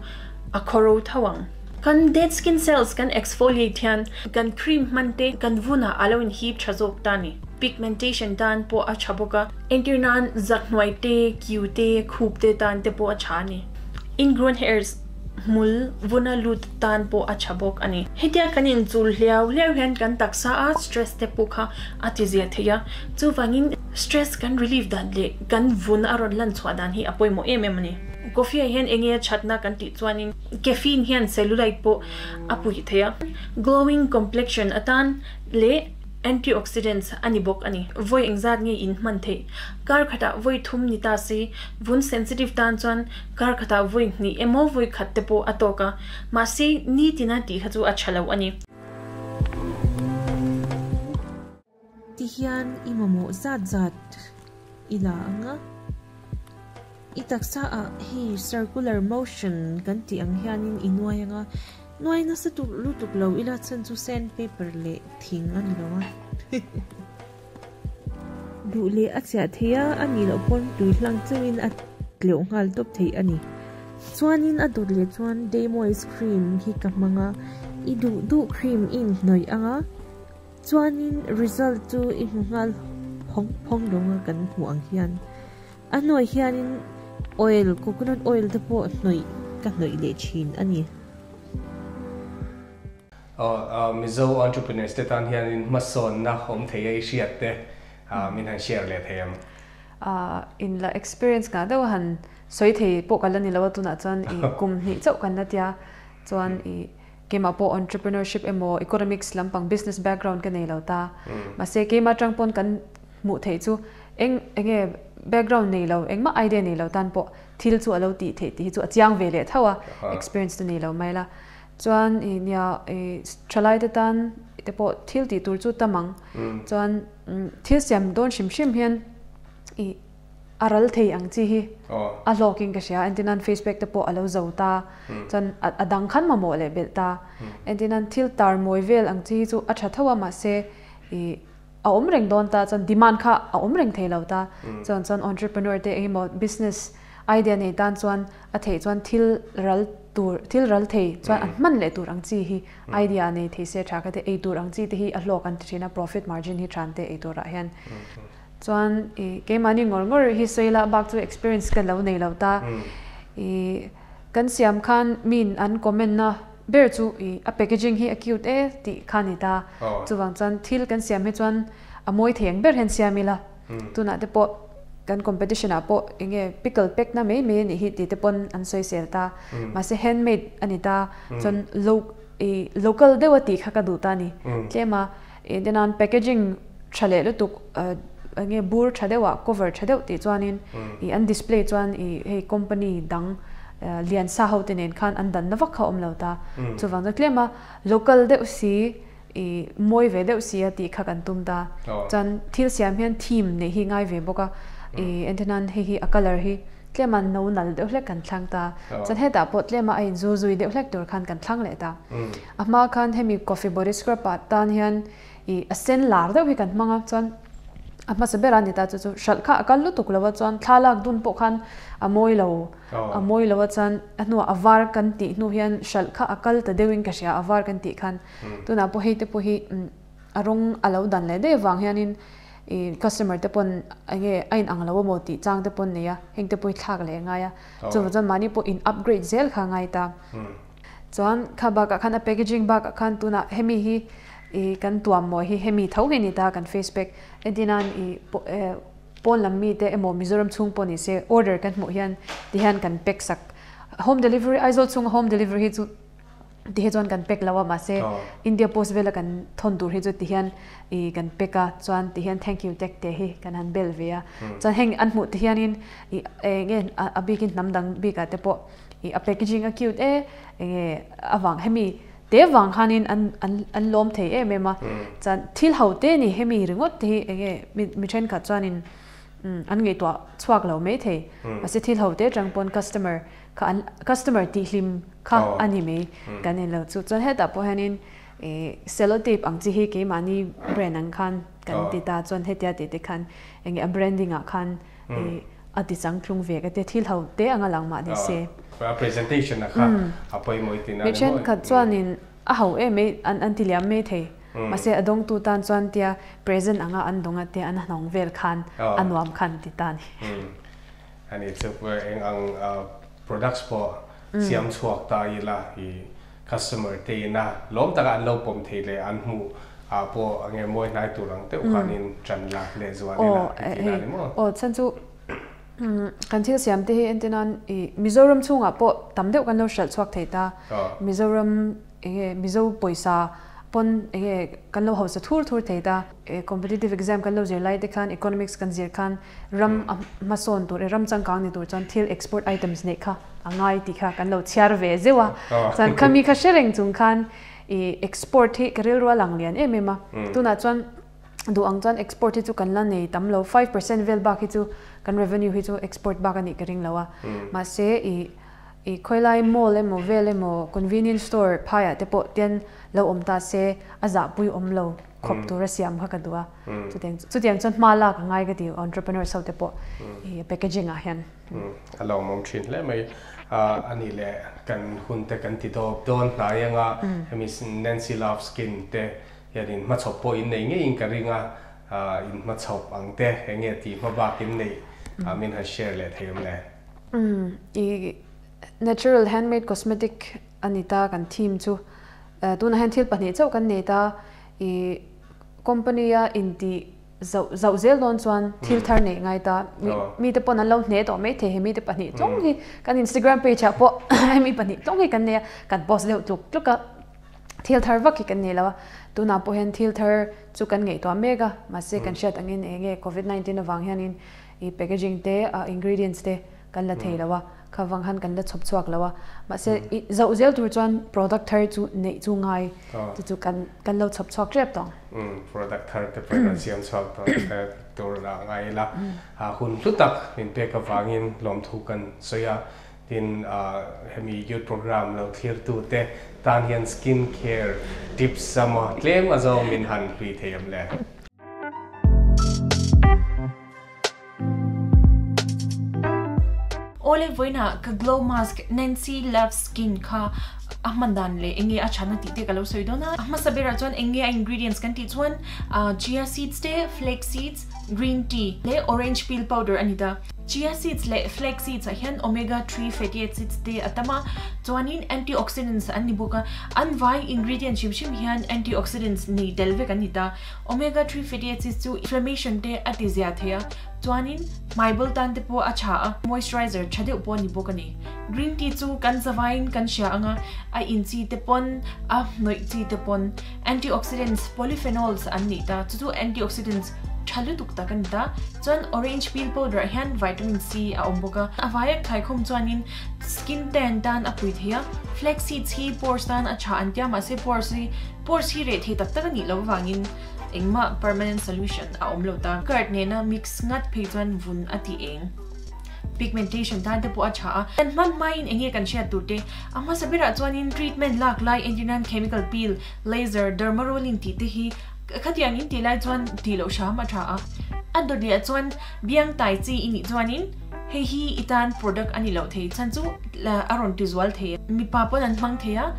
a khawro tho ang. Kan dead skin cells kan exfoliate hian kan cream hman te kan vunah a lo inhip tha zawk ta a ni. Pigmentation tan pawh a tha bawk a, entir nan zakhnuai te, kiu te, khup te tan te pawh a tha a ni. Ingrown hairs hmul vuna lut tan pawh a tha bawk a ni. Hetia kan inchul hliau hliau hian kan taksa a stress te pawh kha a ti zia thei a, chuvangin stress kan relief dan leh kan vun a rawn lan chhuah dan hi a pawimawh em em a ni. Coffee ah hian enge a thatna kan tih chuanin caffeine hian cellulite pawh a puih thei a, glowing complexion atan leh antioxidants a ni bawk a ni. Vawi engzat nge in hman theih? Kar khatah vawi thum ni ta si, vun sensitive tan chuan kar khatah vawi hnih emaw vawi khat te pawh a tawk a, mahse nitina tih kha chu a tha lo a ni. Ti hian i mamawh zat zat i la ang a, i taksa ah hei circular motion kan tih ang hianin i nuai ang a, nuai nasa tuk lutuk lo ila chhan chu sand paper leh thing a ni lo a. Duh leh a chiah thei a, a nih loh pawn tui hlang chauhin a tleuh nghal tawp theih a ni. Chuanin a dawt leh chuan Daymoist cream hi ka hmang a, i duh duh cream i inhnawih ang a, Chuanin result chu i hmu nghal phawng phawng dawnga kan hmuh ang hian a hnuai hianin oil coconut oil te pawh hnawih ka hnawih leh thin a ni. Aw Mizo entrepreneurs te tan hianin hmasawnna awm thei a i hriat te min han share leh thei ang. In la experience ngah deuh a han sawi thei pawh ka la ni lo a tunah chuan i kum hnih chauh kan la tia chuan i Keimah pawh entrepreneurship emaw economics lampang business background ka nei lo ta. Mahse keimah atang pawn kan hmuh theih chu eng enge background nei lo engmah idea nei lo tan pawh thil chu a lo tih theih tih hi chu a chiang ve leh tho a experience chu nei lo mai la. Chuan i nia i thalai te tan te pawh thil tih tur chu tam ang. Chuan thil siam dawn hrim hrim hian i a ral thei ang chi hi a hlawkin ka hria entirnan face pack te pawh a lo zo ta chuan a dang khan mamawh leh belh ta entirnan thil tar mawi vel ang chi hi chu a tha tho a mahse ih a awm reng dawn ta chuan demand kha a awm reng thei lo ta chuan chuan entrepreneur te engemaw business idea nei tan chuan a theih chuan thil ral tur thil ral thei chuan an hman leh tur ang chi hi idea nei thei se tha kha te ei tur ang chi te hi a hlawk an ti thin a profit margin hi than te ei turah hian. Chuan i keimahni ngawr ngawr hi sawi lah bak chu experience ka lo nei lo ta. I kan siam khan min an comment na ber chu i a packaging hi a cute e tih kha ni ta. Chuvang chuan thil kan siam hi chuan a mawi thei ang ber hian siam ila. Tunah te pawh kan competition ah pawh enge pickle pack na mai mai a nih hi tih te pawn an sawi sel ta. Mahse handmade a ni ta. Chuan lo i local deuh a tih kha ka duh ta a ni. Tlem a i denan packaging tha leh lutuk enge bur tha deuh ah cover tha deuh tih chuanin ih an display chuan ih hei company dang lian sa ho te nen khan an danna vak kha a awm lo ta chuvang chuan tlem a local deuh si ih mawi ve deuh si a tih kha kan tum ta chuan thil siam hian theme neih hi ngai ve bawk a ih entirnan hei hi a colour hi tlem a no nal deuh hlek kan thlang ta chuan hetah pawh tlem a a inzur zui deuh hlek tur khan kan thlang leh ta a hma khan hemi coffee body scrub ah tan hian Ih a sen lar deuh hi kan hmang a chuan a hmasa ber a ni ta chu chu hralh kha a kal lutuk lo a chuan thla lak dun pawh khan a mawi lo a mawi lo a chuan a hnuah a var kan tih hnu hian hralh kha a kal ta deuhin ka hria a var kan tih khan tunah pawh hei te pawh hi a rawng a lo dan leh daih avang hianin ih customer te pawn enge a in ang lo amaw tih chang te pawn nei a heng te pawh hi thlak leh a ngai a chuvang chuan mahni pawh in upgrade zel kha a ngai ta. Chuan kha bakah khan a packaging bakah khan tunah hemi hi ih kan tuam mawi hi hemi tho hi a ni ta kan face pack entirnan ih pawn lam mite emaw Mizoram chhung pawh ni se order kan hmuh hian ti hian kan pack sak home delivery Aizawl chhunga home delivery hi chu ti hi chuan kan pack lo a mahse India post vela kan thawn tur hi chu ti hian ih kan pack a chuan ti hian thank you tag te hi kan han bel ve a chuan heng an hmuh te hianin ih eng nge a bikin hnam dang bikah te pawh Ih a packaging a cute e, enge avang hemi te vang khanin an an an lawm thei em em a, chuan thil ho te ni hemi ringawt te hi enge mi mi thenkhat chuanin an ngaihtuah chhuak lo mai thei, mahse thil ho te atang pawn customer kha an customer tihhlim kha a ni mai kan en lo chu, chuan hetah pawh hianin ih cellotape ang chi hi keimahni brand ang khan kan ti ta chuan hetia tih te khan enge a branding ah khan ih. a ti changtlung ve ka tia thil ho te anga lang mah ni se. A presentation a kha a pawimawh tina ni maw? Mi thenkhat chuanin a ho em mai an ti liam mai thei. Mahse a dawngtu tan chuan tia present anga an dawng a tia an hnawng vel khan a nuam khan ti ta ni. Ani chu eng ang products pawh siam chhuak ta ila i customer te ina lawm taka an lo pawm thei leh an hmuh ah pawh enge mawi hnai tur ang deuh khanin ṭan la leh zual ila i tih na ni maw? Aw chhan chu kan thil siam te hi entir nan i Mizoram chhungah pawh tam deuh kan lo hralh chhuak thei ta. Mizoram enge Mizo pawisa pawn enge kan lo hausa thur thur thei ta. Competitive exam kan lo zir lai te khan economics kan zir khan ram a hmasawn tur ram changkang ni tur chuan thil export items neih kha a ngai tih kha kan lo chhiar ve zeuh a. Chuan khami kha hre reng chung khan ih export hi ka rilru a lang lian em em a. Tunah chuan duh ang chuan export hi chu kan la nei tam lo, 5% vel bak hi chu kan revenue hi chu export bak a nih ka ring lo a. Mahse ih ih khawilai mall emaw vel emaw convenience store phaiah te pawh tian lo awm ta se a zahpui awm lo. Khawp tura siam kha ka duh a, chutiang chutiang chuan hma lak a ngai ka ti entrepreneurs ho te pawh i packaging ah hian. A lawmawm thin hle mai. A nih leh kan hun te kan ti dawp dawn hnai anga hemi Nancy Love Skin te hian in hmachhawp pawh in nei ngeiin ka ring a, in hmachhawp ang te eng nge tih hma bak in neih min han share leh thei awm le? I natural handmade cosmetic a ni ta kan theme chu. Tunah hian thil pahnih chauh kan nei ta. I company a intih zauh zauh zel dawn chuan thil thar neih ngai ta. Mi te pawn an lo hne tawh mai thei he mi te pahnih tlawng hi kan Instagram page ah pawh hemi pahnih tlawng hi kan nei a, kan post deuh tluk tluk a, thil thar vak hi kan nei lo a. Tunah pawh hian thil thar chu kan ngaihtuah mek a, mahse kan hriat angin eng nge covid 19 avang hianin i packaging te ingredients te kan la thei lo a, kha vang khan kan la chhawp chhuak lo a, mahse i zoh zel tur chuan product thar chu neih chu ngai chu chu kan kan lo chhawp chhuak tep tawh ang. Umm product thar te pawh kan siam chhuak tawh te tur lah ngai ila hun hlu tak min pek avangin lawmthu kan sawi a, tin hemi youth program lo thlir tu te tan hian skin care tips emaw tlem a zawng min han hlui thei em le? Awle vawiinah ka glow mask Nancy Love Skin kha a hman dan leh eng nge a chhan a tih te ka lo sawi dawn a. A hmasa berah chuan eng nge a ingredients kan tih chuan chia seeds te, flax seeds, green tea leh orange peel powder a ni ta. Chia seeds leh flax seeds ah hian omega 3 fatty acids te a tam a, chuanin antioxidants an ni bawk a. An vai ingredient hrim hrim hian antioxidants nei tel vek an ni ta. Omega 3 fatty acids chu inflammation te a ti zia thei a, chuanin hmaibal tan te pawh a tha a, moisturizer tha deuh pawh a ni bawk a ni. Green tea chu kan zavaiin kan hria ang a, a in chi te pawn, a hnawih chi te pawn antioxidants polyphenols an nih ta, chu chu antioxidants tha lutuk tak a ni ta. Chuan orange peel powder ah hian vitamin C a awm bawk a, a vaia thlaikhawm chuanin skin tan tan a pui thei a, flax seeds hi pores tan a tha an tia mahse pores hi Pores hi reh thei tak tak a nih loh avangin engmah permanent solution a awm lo ta. Curd nena mix ngat phei chuan vun a ti eng. Pigmentation tan te pawh a tha a. Kan hman hmain eng nge kan hriat tur te? A hmasa berah chuanin treatment lak lai entirnan chemical peel, laser, derma rolling tih te hi khatiang in tih lai chuan tih loh hram a tha a. A dawt leh ah chuan biang tai chi i nih chuanin hei hi i tan product a ni loh thei chhan chu a rawn ti zual thei. Mipa pawn an hmang thei a.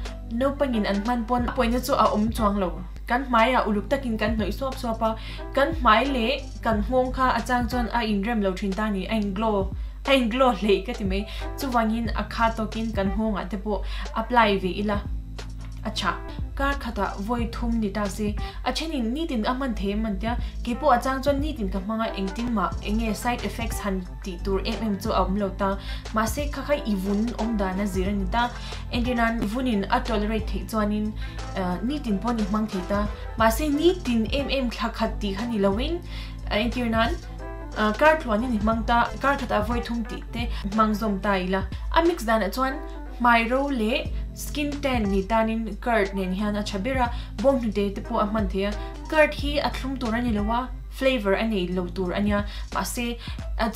Naupangin an hman pawn a pawina chu a awm chuang lo. Kan hmaiah uluk takin kan hnawih suap suap a, kan hmai leh kan nghawng kha a chang chuan a inrem lo thin ta ni, a in glow, a in glow hleih ka ti mai. Chuvangin a kha tawkin kan nghawngah te pawh apply ve ila a tha. Kar khatah vawi thum ni ta se, a thenin nitin a hman thei em an tia, keipawh a chang chuan nitin ka hmang a, engtin mah enge side effects han tih tur em em chu a awm lo ta. Mahse kha kha i vun awm dan a zir a ni ta. Entirnan vunin a tolerate theih chuanin nitin pawh ni hmang thei ta. Mahse nitin em em thla khat tih kha ni loin entirnan kar tluanin i hmang ta, kar khatah vawi thum tih te hmang zawm ta ila. A mix danah chuan hmai ro leh skin tan ni tanin curd nen hian a tha ber a, bawnghnute te pawh a hman thei a. Curd hi a thlum tur a ni lo a, flavor a nei lo tur a nia, mahse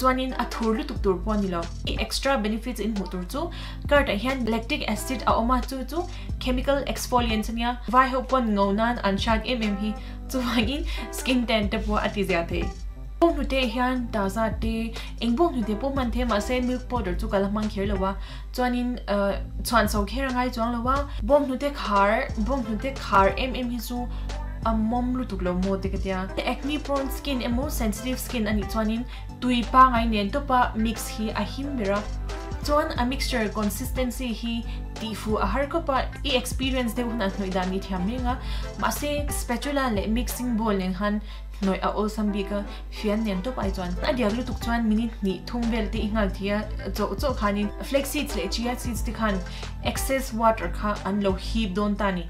chuanin a thur lutuk tur pawh a ni lo. Extra benefits in hmuh tur chu Curd ah hian lactic acid a awm a, chu chu chemical exfoliants a nia, vai ho pawn ngo nan an hrat em em hi, chuvangin skin tan te pawh a ti zia thei. Bawnghnute hian taza te, eng bawnghnute pawh hman thei mahse milk powder chu ka la hmang kher lo a, chuanin chhuan chho kher a ngai chuang lo a. Bawnghnute khar, bawnghnute khar em em hi chu a mawm lutuk lo maw te ka tia. Acne prone skin emaw sensitive skin a nih chuanin tui pangai nen tawpa mix hi a him ber a. Chuan a mixture consistency hi tihfuh a har khawp a, i experience deuh hunah hnawih dan i thiam reng a, mahse spatula leh mixing bowl nen khan hnawih a awlsam bik a, fian nen tawp ai chuan a diak lutuk chuan minute hnih thum vel te i nghal thei a, chawh chawh khanin flax seeds leh chia seeds te khan excess water kha an lo hip dawn ta a ni.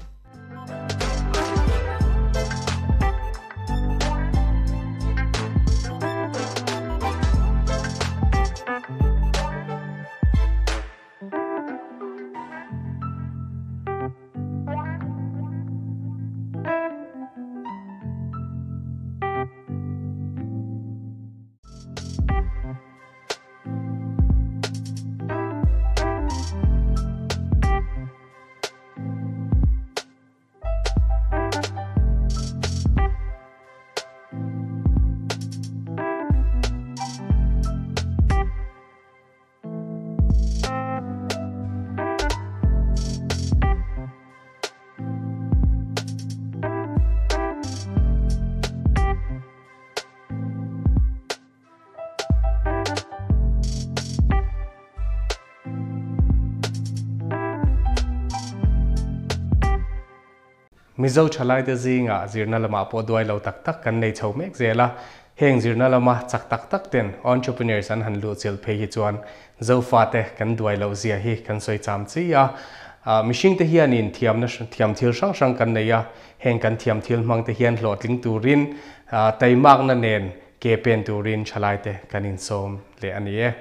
Mizo thalaite zingah zirna lamah pawh duai lo tak tak kan nei chho mek zel a, heng zirna lama chak tak tak ten entrepreneurs an han luhchilh phei hi chuan Zofate kan duai loh zia hi kan sawi cham chi a. Mihringte hianin thiamna thiam thil hrang hrang kan nei a, heng kan thiam thil hmangte hian hlawhtling turin taimakna nen ke pen turin thalaite kan insawm leh a ni e.